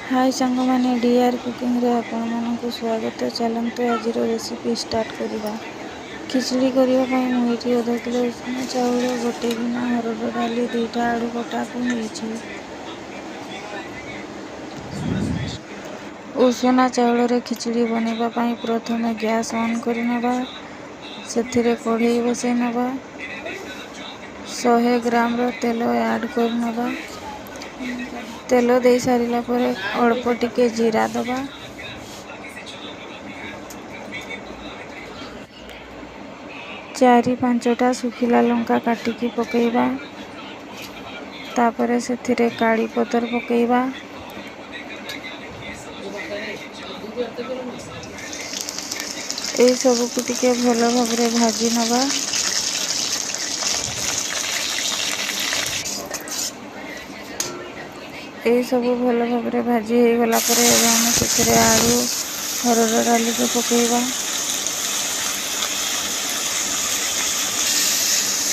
ହାଏ ସାଙ୍ଗମାନେ, ଡିଆର୍ କୁକିଂରେ ଆପଣମାନଙ୍କୁ ସ୍ୱାଗତ। ଚାଲନ୍ତୁ, ଆଜିର ରେସିପି ଷ୍ଟାର୍ଟ କରିବା। ଖିଚଡ଼ି କରିବା ପାଇଁ ମୁଁ ଏଇଠି ଅଧ କିଲୋ ଉଷୁନା ଚାଉଳ, ଗୋଟେ ଗିନା ହରଡ଼ ଡାଲି, 2ଟା ଆଳୁ କଟାକୁ ନେଇଛି। ଉଷୁନା ଚାଉଳରେ ଖିଚଡ଼ି ବନେଇବା ପାଇଁ ପ୍ରଥମେ ଗ୍ୟାସ୍ ଅନ୍ କରିନେବା। ସେଥିରେ କଢ଼େଇ ବସେଇ ନେବା। 100 ଗ୍ରାମର ତେଲ ଆଡ଼୍ କରିନେବା। ତେଲ ଦେଇ ସାରିଲା ପରେ ଅଳ୍ପ ଟିକେ ଜିରା ଦେବା। 4-5ଟା ଶୁଖିଲା ଲଙ୍କା କାଟିକି ପକାଇବା। ତାପରେ ସେଥିରେ କାଳି ପତର ପକାଇବା। ଏଇସବୁକୁ ଟିକେ ଭଲ ଭାବରେ ଭାଜି ନେବା। ଏଇସବୁ ଭଲ ଭାବରେ ଭାଜି ହେଇଗଲା ପରେ ଏବେ ଆମେ ସେଥିରେ ଆଳୁ, ହରଡ଼ ଡାଲିକୁ ପକାଇବା।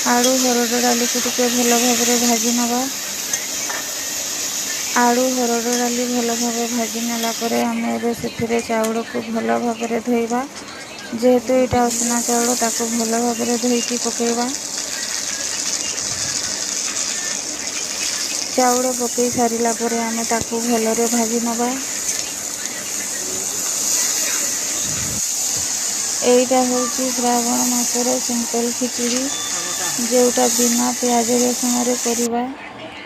ଆଳୁ, ହରଡ଼ ଡାଲିକୁ ଟିକେ ଭଲ ଭାବରେ ଭାଜି ନେବା। ଆଳୁ, ହରଡ଼ ଡାଲି ଭଲ ଭାବେ ଭାଜି ନେଲା ପରେ ଆମେ ଏବେ ସେଥିରେ ଚାଉଳକୁ ଭଲ ଭାବରେ ଧୋଇବା। ଯେହେତୁ ଏଇଟା ଉଷୁନା ଚାଉଳ, ତାକୁ ଭଲ ଭାବରେ ଧୋଇକି ପକାଇବା। ଚାଉଳ ପକାଇ ସାରିଲା ପରେ ଆମେ ତାକୁ ଭଲରେ ଭାଜି ନେବା। ଏଇଟା ହେଉଛି ଶ୍ରାବଣ ମାସର ସିମ୍ପଲ୍ ଖିଚଡ଼ି, ଯେଉଁଟା ବିନା ପିଆଜ ରସୁଣରେ କରିବା।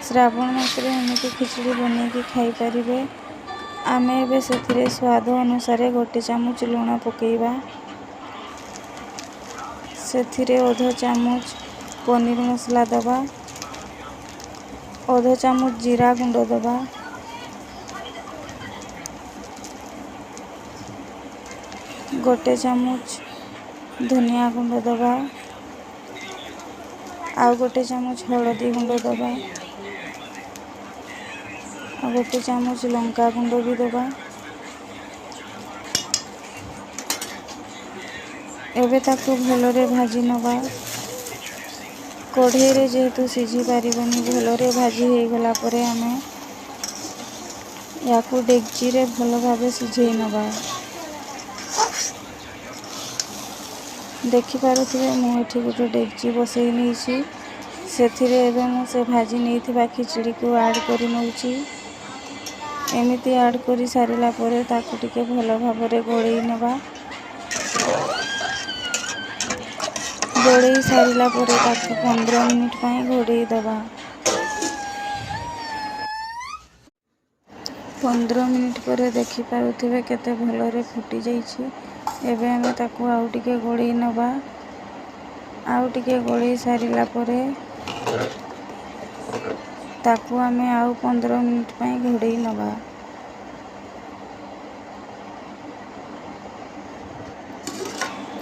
ଶ୍ରାବଣ ମାସରେ ଏମିତି ଖିଚଡ଼ି ବନେଇକି ଖାଇପାରିବେ। ଆମେ ଏବେ ସେଥିରେ ସ୍ୱାଦ ଅନୁସାରେ 1 ଚାମଚ ଲୁଣ ପକାଇବା। ସେଥିରେ ଅଧ ଚାମଚ ପନିର ମସଲା ଦେବା, ଅଧ ଚାମଚ ଜିରା ଗୁଣ୍ଡ ଦେବା, 1 ଚାମଚ ଧନିଆ ଗୁଣ୍ଡ ଦେବା, ଆଉ 1 ଚାମଚ ହଳଦୀ ଗୁଣ୍ଡ ଦେବା, ଆଉ 1 ଚାମଚ ଲଙ୍କା ଗୁଣ୍ଡ ବି ଦେବା। ଏବେ ତାକୁ ଭଲରେ ଭାଜି ନେବା। କଢ଼େଇରେ ଯେହେତୁ ସିଝି ପାରିବନି, ଭଲରେ ଭାଜି ହେଇଗଲା ପରେ ଆମେ ୟାକୁ ଡେକ୍ଚିରେ ଭଲ ଭାବେ ସିଝେଇ ନେବା। ଦେଖିପାରୁଥିବେ, ମୁଁ ଏଠି ଗୋଟେ ଡେକ୍ଚି ବସେଇ ନେଇଛି। ସେଥିରେ ଏବେ ମୁଁ ସେ ଭାଜି ନେଇଥିବା ଖିଚଡ଼ିକୁ ଆଡ଼୍ କରି ନେଉଛି। ଏମିତି ଆଡ଼୍ କରି ସାରିଲା ପରେ ତାକୁ ଟିକେ ଭଲ ଭାବରେ ଗୋଳେଇ ନେବା। ଗୋଳେଇ ସାରିଲା ପରେ ତାକୁ 15 ମିନିଟ୍ ପାଇଁ ଘୋଡ଼େଇ ଦେବା। 15 ମିନିଟ୍ ପରେ ଦେଖିପାରୁଥିବେ କେତେ ଭଲରେ ଫୁଟି ଯାଇଛି। ଏବେ ଆମେ ତାକୁ ଆଉ ଟିକେ ଗୋଳେଇ ନେବା। ଆଉ ଟିକେ ଗୋଳେଇ ସାରିଲା ପରେ ତାକୁ ଆମେ ଆଉ 15 ମିନିଟ୍ ପାଇଁ ଘୋଡ଼େଇ ନେବା।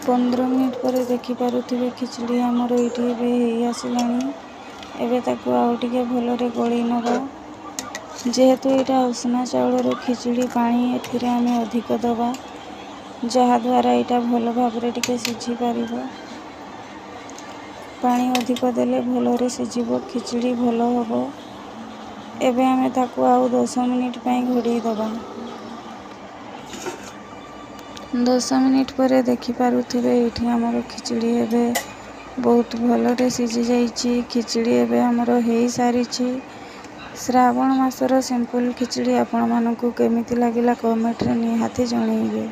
15 ମିନିଟ୍ ପରେ ଦେଖିପାରୁଥିବେ, ଖିଚଡ଼ି ଆମର ଏଇଠି ଏବେ ହେଇ ଆସିଲାଣି। ଏବେ ତାକୁ ଆଉ ଟିକେ ଭଲରେ ଗୋଳେଇ ନେବା। ଯେହେତୁ ଏଇଟା ଉଷୁନା ଚାଉଳର ଖିଚଡ଼ି, ପାଣି ଏଥିରେ ଆମେ ଅଧିକ ଦେବା, ଯାହାଦ୍ୱାରା ଏଇଟା ଭଲ ଭାବରେ ଟିକେ ସିଝି ପାରିବ। ପାଣି ଅଧିକ ଦେଲେ ଭଲରେ ସିଝିବ, ଖିଚଡ଼ି ଭଲ ହେବ। ଏବେ ଆମେ ତାକୁ ଆଉ 10 ମିନିଟ୍ ପାଇଁ ଘୋଡ଼େଇ ଦେବା। 10 ମିନିଟ୍ ପରେ ଦେଖିପାରୁଥିବେ, ଏଇଠି ଆମର ଖିଚଡ଼ି ଏବେ ବହୁତ ଭଲରେ ସିଝି ଯାଇଛି। ଖିଚଡ଼ି ଏବେ ଆମର ହେଇସାରିଛି। ଶ୍ରାବଣ ମାସର ସିମ୍ପଲ୍ ଖିଚଡ଼ି ଆପଣମାନଙ୍କୁ କେମିତି ଲାଗିଲା, କମେଣ୍ଟରେ ନିହାତି ଜଣେଇବେ।